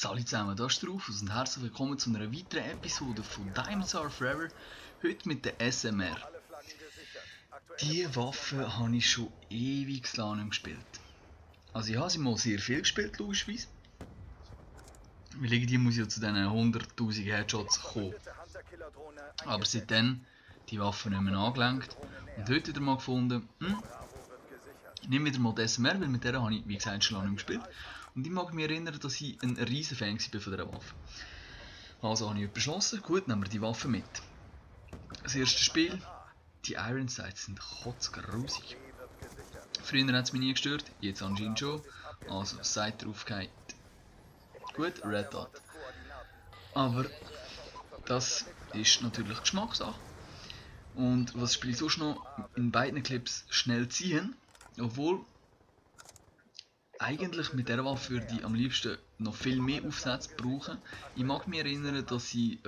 Salut zusammen, da ist der Rufus und herzlich willkommen zu einer weiteren Episode von Diamonds Are Forever, heute mit der SMR. Diese Waffe habe ich schon ewig lang nicht gespielt. Also ich habe sie mal sehr viel gespielt, logischerweise. Weil irgendwie muss ich ja zu diesen 100'000 Headshots kommen. Aber seitdem die Waffe nicht mehr angelenkt und heute wieder mal gefunden, ich nehme wieder mal die SMR, weil mit der habe ich, wie gesagt, schon lange nicht gespielt. Und ich mag mich erinnern, dass ich ein riesen Fan war von dieser Waffe. Also habe ich beschlossen, gut, nehmen wir die Waffe mit. Das erste Spiel, die Iron Sights sind kotzgrusig. Früher hat es mich nie gestört, jetzt anscheinend schon. Also Sight drauf geht. Gut, Red Dot. Aber das ist natürlich Geschmackssache. Und was spiele ich sonst noch? In beiden Clips schnell ziehen, obwohl eigentlich mit dieser Waffe würde ich am liebsten noch viel mehr Aufsätze brauchen. Ich mag mich erinnern, dass ich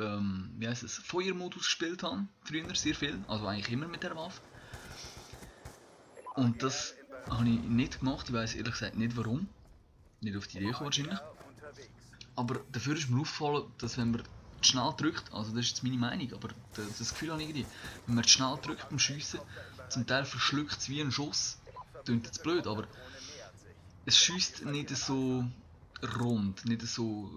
Feuermodus gespielt habe, früher sehr viel, also eigentlich immer mit dieser Waffe. Und das habe ich nicht gemacht, ich weiß ehrlich gesagt nicht warum. Nicht auf die Idee gekommen wahrscheinlich. Aber dafür ist mir aufgefallen, dass wenn man schnell drückt, also das ist jetzt meine Meinung, aber das Gefühl habe ich irgendwie, wenn man schnell drückt beim Schiessen, zum Teil verschluckt es wie ein Schuss. Klingt jetzt blöd, aber es schießt nicht so rund, nicht so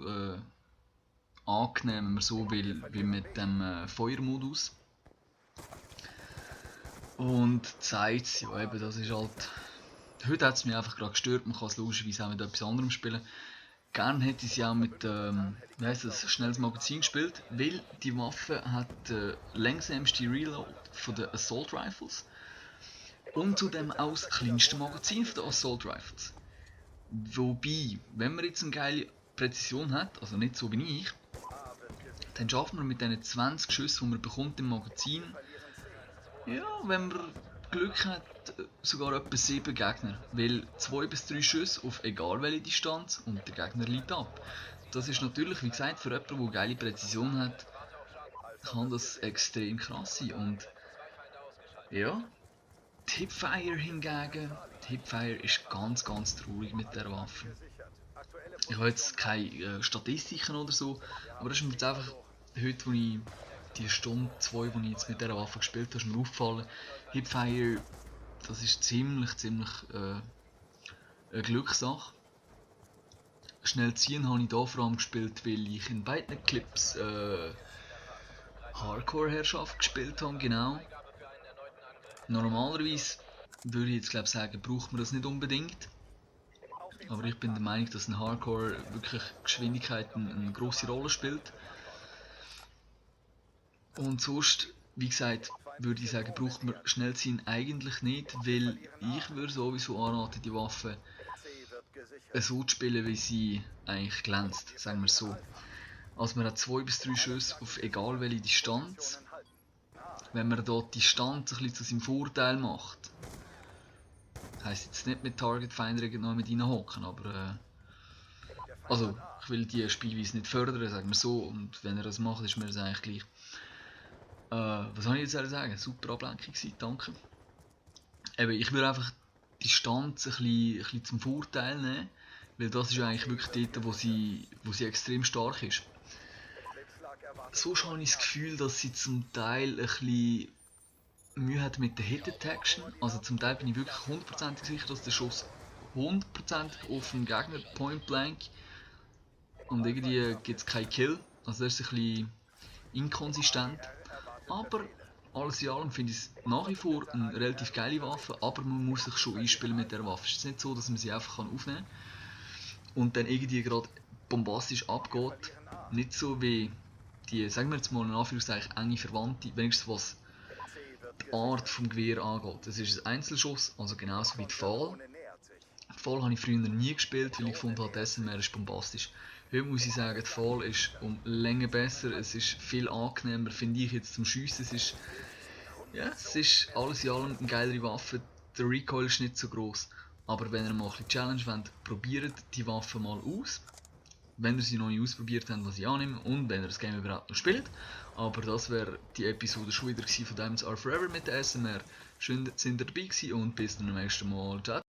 angenehm, wenn man so will, wie mit dem Feuermodus. Und zeigt ja eben, das ist halt. Heute hat es mich einfach gerade gestört, man kann es logischerweise auch mit etwas anderem spielen. Gern hätte ich sie auch mit schnelles Magazin gespielt, weil die Waffe hat langsamste Reload von den Assault Rifles und zudem auch das kleinste Magazin von den Assault Rifles. Wobei, wenn man jetzt eine geile Präzision hat, also nicht so wie ich, dann schafft man mit diesen 20 Schüssen, die man bekommt im Magazin, ja, wenn man Glück hat, sogar etwa 7 Gegner. Weil 2 bis 3 Schüsse auf egal welche Distanz und der Gegner liegt ab. Das ist natürlich, wie gesagt, für jemanden, der geile Präzision hat, kann das extrem krass sein. Und ja, die Hipfire hingegen, die Hipfire ist ganz traurig mit der Waffe. Ich habe jetzt keine Statistiken oder so, aber das ist mir jetzt einfach heute, wo ich die Stunde, 2, die ich jetzt mit dieser Waffe gespielt habe, ist mir aufgefallen, Hipfire, das ist ziemlich eine Glückssache. Schnell ziehen habe ich hier vor allem gespielt, weil ich in beiden Clips Hardcore-Herrschaft gespielt habe, genau. Normalerweise würde ich jetzt sagen, braucht man das nicht unbedingt. Aber ich bin der Meinung, dass in Hardcore wirklich Geschwindigkeit eine grosse Rolle spielt. Und sonst, wie gesagt, würde ich sagen, braucht man Schnellziehen eigentlich nicht, weil ich würde sowieso anraten, die Waffe so zu spielen, wie sie eigentlich glänzt, sagen wir so. Also man hat 2 bis 3 Schüsse auf egal welche Distanz. Wenn man dort die Distanz ein bisschen zu seinem Vorteil macht, heisst jetzt nicht mit Target Finder noch mit reinhocken, aber also ich will die Spielweise nicht fördern, sagen wir so, und wenn er das macht, ist mir das eigentlich gleich. Was soll ich jetzt sagen? Super Ablenkung gewesen, danke. Eben, ich würde einfach die Distanz ein bisschen zum Vorteil nehmen, weil das ist eigentlich wirklich dort, wo sie extrem stark ist. So habe ich das Gefühl, dass sie zum Teil ein bisschen Mühe hat mit der Hit Detection. Also zum Teil bin ich wirklich 100% sicher, dass der Schuss 100% auf den Gegner Point Blank und irgendwie gibt es keinen Kill. Also das ist ein bisschen inkonsistent. Aber alles in allem finde ich es nach wie vor eine relativ geile Waffe, aber man muss sich schon einspielen mit der Waffe. Es ist nicht so, dass man sie einfach aufnehmen kann und dann irgendwie gerade bombastisch abgeht. Nicht so wie die, sagen wir jetzt mal in Anführungszeichen, enge Verwandte, wenigstens was die Art des Gewehr angeht. Es ist ein Einzelschuss, also genauso wie die Fall. Die Fall habe ich früher nie gespielt, weil ich gefunden habe, die SMR ist bombastisch. Heute muss ich sagen, die Fall ist um Länge besser, es ist viel angenehmer, finde ich jetzt zum Schiessen. Es ist alles in allem eine geilere Waffe, der Recoil ist nicht so gross. Aber wenn ihr mal ein bisschen Challenge wollt, probiert die Waffe mal aus. Wenn ihr sie noch nicht ausprobiert habt, was ich annehme und wenn ihr das Game überhaupt noch spielt. Aber das wäre die Episode schon wieder von Diamonds Are Forever mit der SMR. Schön, dass ihr dabei gewesen und bis zum nächsten Mal. Ciao.